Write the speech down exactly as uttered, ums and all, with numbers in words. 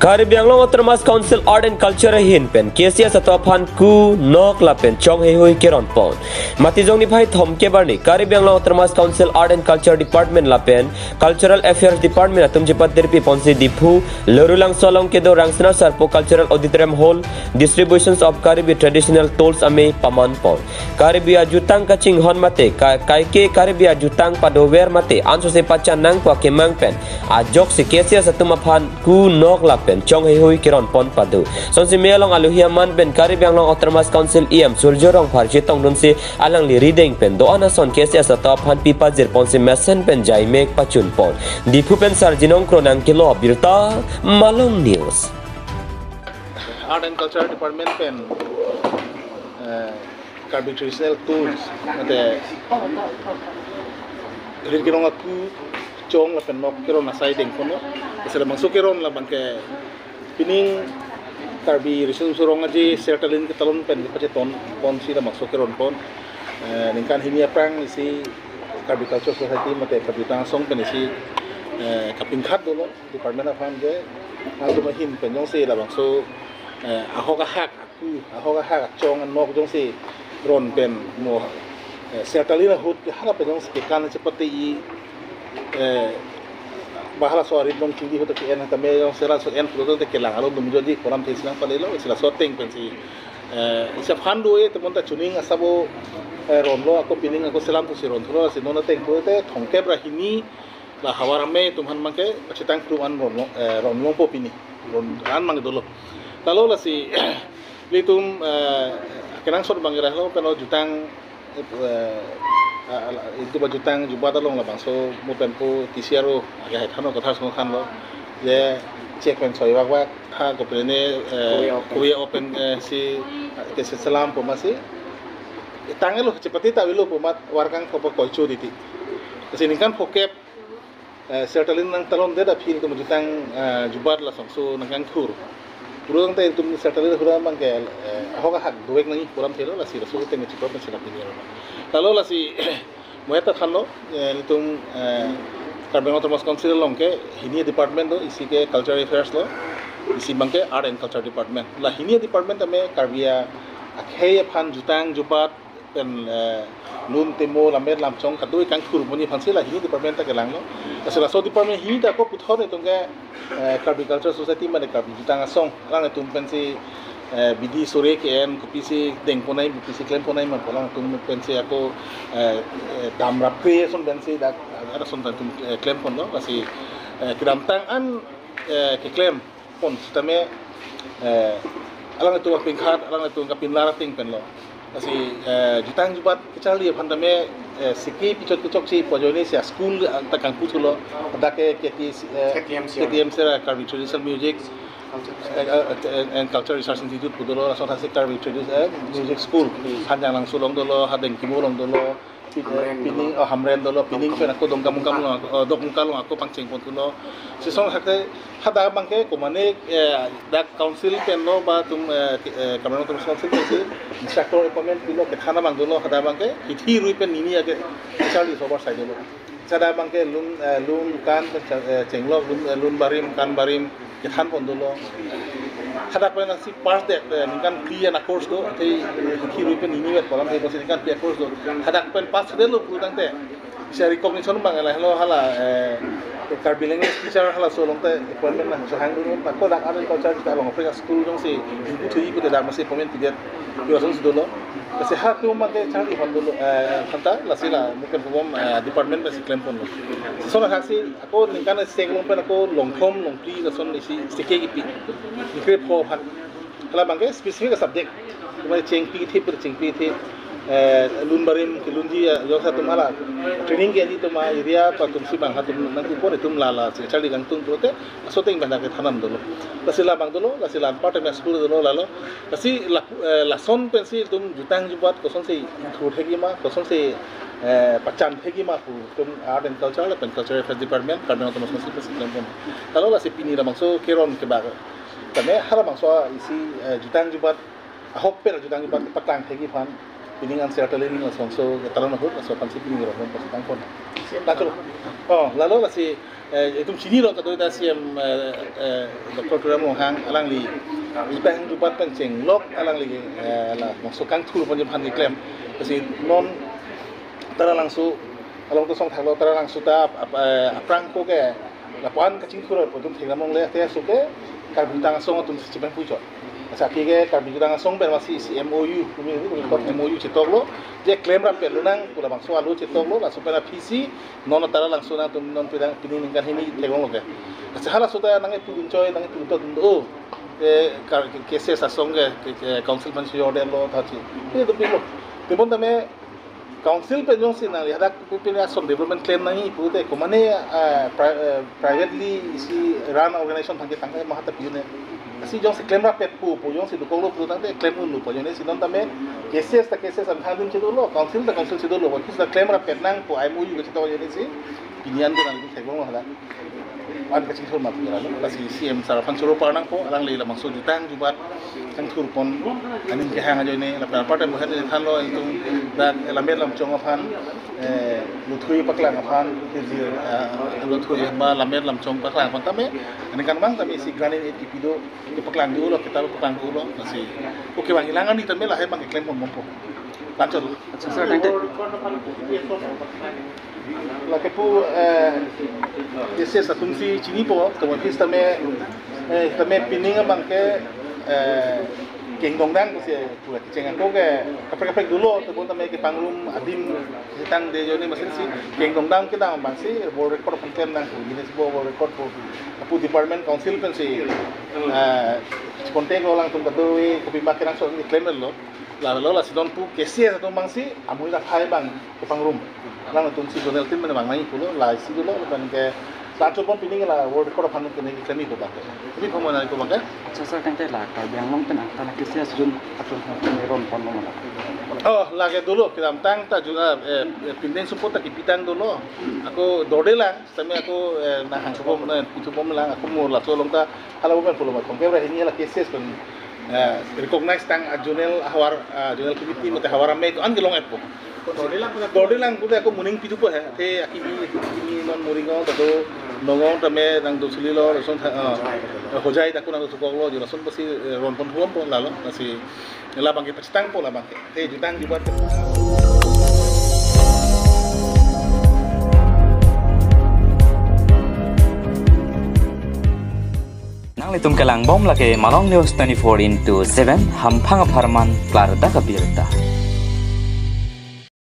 Karbi Anglong Autonomous Council Art and Culture ahin pen K C S atum aphan ku, nok lapen chong heihui keron pon. Matijong niphai thomkep arni Karbi Anglong Autonomous Council Art and Culture Department lapen Cultural Affairs Department atum chepatirpi ponsi Diphu, Lorulangso along kedo Rangsina Sarpo Cultural Auditorium Hall, distributions of Karbi traditional tools amei paman pon. Karbi ajutang kachinghon mate, ka-, kaike Karbi ajutang padover mate, ansose pachan nangpo akemang pen ajoksi K C S atum aphan ku, nok lapen chong heihui keron pon pado. Sonsi me along alohi aman pen Karbi Anglong Autonomous Council E M Surjya Rongphar chetongdunsi alangli rideng pen do-an ason K C S atum aphan pipajir ponsi mesen pen jaimek pachun pon. Diphu pen Sarjinong Kronang kilo birta, Malong News. Art and Culture Department pen, eh, Karbi traditional tools, mate rir kerong aku, chong lapen nok keron asai dengponlo. Sila bangso keron labang ke pining Karbi Riso Nimso Rong Aje Sertalin ketalon pen kepacheton ponsi labangso keron pon. Eh, ningkan hini aphrang isi Karbi Culture Society mate Karbi Jutang Asong pen isi, eh, kapinkhat dolo department aphan ke, nangtum ahin pen jongsi labangso, eh, ahok ahak aku, ahok ahak achong anok jongsi ron pen mo, eh, Sertalin ahut ke hala pen jongsi kekan chepate i, eh, ba halaso arit long chingdi ahut ke-en tame jongsi laso en pulote kelang alo dum jodi koram thesi nangpalelo, sila so ateng pensi, eh, isi aphan do-e temon ta chuning asabo, eh, ronlo, ako pining ako selam pusi ronthulo, si non ateng pulote thomkep ra hini la havar amei atum aphan abang ke pachetang kru an ron long, eh, ron longpo pini. Ron an abang dolo. Lalo lasi ilitum, eh, kenangsot abang ke lahelo pen lo jutang, eh, ah, ah, itum ajutang jubat along labangso mo pen po T C R O ake hai thano kathar song khanlo. Je chek pen soi bak bak ha ko pen ne, eh, Korea open. Korea open, eh, si, eh, ke si selam po masi. Tanglo chepate ta avelo po mat warkang po po koicho titi. Kasi ningkan phokep, eh, Sertalin nangtalondet aphi itum jutang, eh, jubat lasonso nangkangthur. Puro tangte itum Sertalin ahura abang ke, eh, ahok ahak dovek nangji program thelo, lasi laso ateng chipro pen sila pini aro. Lalo lasi mo-et ta thanlo, eh, itum, eh, Karbi Anglong Autonomous Council along ke hini department do, isi ke Cultural Affairs lo, isi abang ke Art and Culture Department. La hini department tame Karbi a-, akhei aphan jutang jubat pen, eh, lun temo lamet lamchong kadokave kangthur ponji aphansi la hini department ta kelanglo. Lasi laso department hini ta ako puthot itum ke, eh, Karbi Culture Society mane Karbi Jutang Asong alanglitum pensi, eh, bidi sore ke-en kopisi dengponai, kopisi klemponai ma pu alangtum pensi ako, eh, eh, dam rapkre ason pensi dak, eh, ason ta itum, eh, klemponlo, lasi, eh, kedamtang an, eh, keklem pon sitame, eh, alanglitum apinkhat, alanglitum kapinlar ateng penlo. Lasi, eh, jutang jubat kacharli aphan tame, eh, siki pichot kechokche pu ajoine si a-school, ah, ta kangpu thulo. Dak ke K T C, eh, K T M C R. K T M C R, Karbi Traditional Music, eh, eh, eh, and Culture Research Institute pu dolo, lason thasi Karbi Tradi-, eh, Music School. Hmm. Hanjanglangso along dolo, ha Dengkimo along dolo, Pi-, Hamren pining, dolo. Oh, Hamren dolo, pining Dongkamukam. Pen ako Dongkamukam along, oh, Dongkamukam along ako pangcheng pon thulo. Sison hake, hadak abang ke, komane, eh, dak council pen lo ba itum, eh, ke-, eh, Karbi Anglong Autonomous Council pensi instructor appointment pilo, kethan abang dolo, hadak abang ke, hithi rui pen nini ake, charli sobar sai dolo. Hadak abang ke lun, eh, lun kan, eh, chenglok, lun, eh, lun barim, kan barim, kethan pon dolo. Hadak pen si pass det, eh, ningkan phli an a-course do, athe hithi rui pen nini vet kolam the, bosi ningkan phli a-course do. Hadak pen pass det lo pulotangte. Si recognition abang lahelo hala, eh, Karbi language teacher halaso along te appointment nangchehang dun, ako dak Art and Culture ta along Africa school jongsi ingpu thuji pute dak masi appointment pidet. Yo ason si dolo. Lasi hadak atum abang ke charli aphan dolo, eh, aphan ta, lasi la mo pen pubom, eh, department pensi klem ponlo. Sison haksi ako ningkan sek along pen ako longthom longphli lason isi seke kipi. Nikre pho aphan. Hala abang ke specific subject. Kumai chengpi thip, chengpi thip, eh, lun barim kelunji, eh, jongsi atum hala training ke-enji atum a-area atum si abang hatum nangkupon itum lala si charli kangtung pulote, laso ateng abang ke thanam dolo. Lasi la abang dolo, lasi la anpar tame school dolo lalo. Lasi la, eh, lason pensi itum jutang jubat kosonsi ingthur thekji ma, kosonsi, eh, pachan thekji ma pu itum Art and Culture lapen Cultural Affairs Department, Karbi Anglong Autonomous Council pensi klem pon. Lalo lasi pini labangso keron kebak tame hala labangso isi, eh, jutang jubat, ahok pen jutang jubat paklang thekji aphan Pining an serta lening langsung so ketaran ahut laso aphan si pining ro pon pasang pon. Lalo. Oh, lalo lasi, eh, itum chinilo kadokave C M, eh, eh, Doctor Tuliram Ronghang alangli ipahang jubat pen chenglok alangli, eh, labangso kangthur pon aphan keklem. Lasi non Taralangso along to song thaklo, Taralangso ta ap-, ap-, eh, aphrang ko ke lapuan kachingthur pu atum theklong longle, te aso ke Karbi Jutang Asong atum si chepen puchot. Asa ke Karbi Jutang Asong pen masi isi M O U, kumi kumi kok M O U chetoklo, je klem rapet lonang pu labangso alo chetoklo, laso pen aphi si non Taralangso nangtum non pidang pining ningkan hini theklonglo ke. Asa halaso ta nangkepudun choi, nangkepudun to dun do. Ke Kar-, ke, KCS Asong ke, ke, ke council pen si order lo thachi. Ini to pilo. Tebon tame council pen jongsi nangli hadak pi pi ason development klem nangji pute komane, ah, pri-, eh, privately isi run organization aphan ketang ma hadak pi un-e. Si jongsi klem rapet pu, pu jongsi dokoklo pu tangte klem unlo pu jongsi non tame KCS ta KCS aphan thangdun chedolo, council ta council chedolo, pu si klem rapet nang pu M O U ke chetok jongsi pini an ke nangli theklonglo hadak. An kachingthur ma pu lalo. Lasi C M sir aphan choro par nangpo, alangli labangso jutang jubat kangthur pon aning kehang ajoine, lapen apar time buhan ni thanlo itum dak Lammet Lamchong aphan, eh, Lothui paklang aphan, keji, eh, Lothui ba Lammet Lamchong paklang aphan tame, aningkanvang tame isi granin iti pido, kepaklang dolo, kita paklang dolo, lasi. Oke bang, hilang ani tame lahai bang keklem pon mompo. Lanchot. Acha, sir, thank you. Lake pu, eh, KCS atum si chinipo, to wan pis tame, eh, tame pining abang ke, eh, kengdong dang si pura kecheng ako ke kaprek kaprek dolo, tebon tame kepangrum adim tangte ajoine masi si kengdong dang kedam abang si world record aphan klem nang pu, Guinness Book World Record pu, pu department council pen si, eh, contact lo alangtum kadokave kopi ma kenangsot ni klemlo. Lalo lasi non pu KCS atum abang si amui lahai bang kepangrum. Alangtum si zonal team pen bang nangji pulo, lasi dolo, lapen ke lanchot pon pining la world record aphan ke nangji klem-i pu abang ke. Pi phamana pu abang ke. Acha, sir, tangte la Karbi Anglong pen angtan KCS jun atum pen ron pon lo ma? Oh, lake dolo, kedamtang ta jun, ah, eh, eh, pining sumpot ta kipitang dolo. Ako dorde lang, tame ako, eh, nang hangso bom, eh, pithu bom lang, ako mo laso along ta, hala bom pen pulo ma, kongke bra hini la KCS pen, eh, recognize tang a zonal havar, ah, zonal committee mate havar amei to an kelong-etpo. Dorde lang pute ako moning pithupo he, te akimi, akimi non Morigaon ta do, Nagaon tame nangdo suli lo, lason tha, ah, Hojai ta ako nangdo sukok lo, jo lason pasi, eh, ron pon huam po lalo, lasi labang ke pachitang po labang ke. Te jutang jubat. Nanglitum kelang bom lake Malong News twenty-four into seven, hamphang apharman klardak abirta.